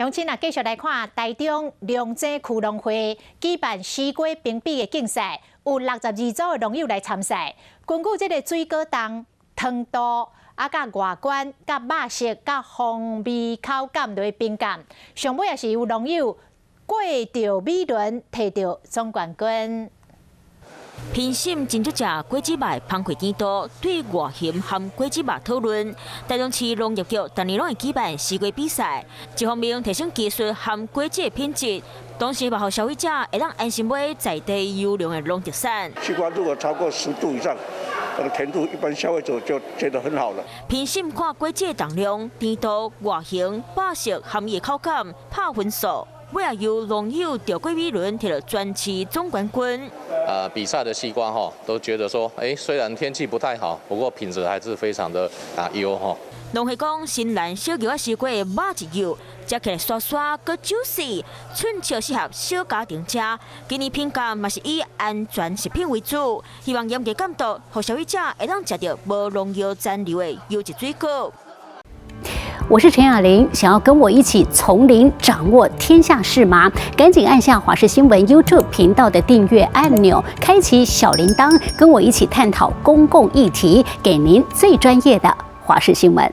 鄉親啊，繼續來看台中龍井區農會舉辦西瓜評比的競賽，有62組的農友來參賽。根據這个水果重、糖度、啊，佮外觀、佮肉色、佮風味口感來評鑑，上尾也是有農友過著米崙提著總冠軍。評審真少食果子肉的芳香甜度，對外形和果子肉討論。台中市農業局逐年攏會舉辦西瓜比賽，一方面提升技術和果子的品質，同時嘛予消費者會當安心買在地優良的農特產。西瓜如果超過10度以上，那個甜度一般消費者就覺得很好了。評審看果子的重量、甜度、外形、肉色和伊的口感，拍分數。尾仔由農友趙桂美倫提著全市總冠軍。比賽的西瓜哈，都覺得說，哎，雖然天氣不太好，不過品質還是非常的優哈。農會講，新蘭小球仔西瓜的肉質幼，食起來沙沙閣 juicy，寸尺適合小家庭食。今年評鑑嘛是以安全食品為主，希望嚴格監督，予消費者會當食著無農藥殘留的優質水果。我是陳雅玲，想要跟我一起從零掌握天下事嗎？趕緊按下華視新聞 YouTube 頻道的訂閱按鈕，開啟小鈴鐺，跟我一起探討公共議題，給您最專業的華視新聞。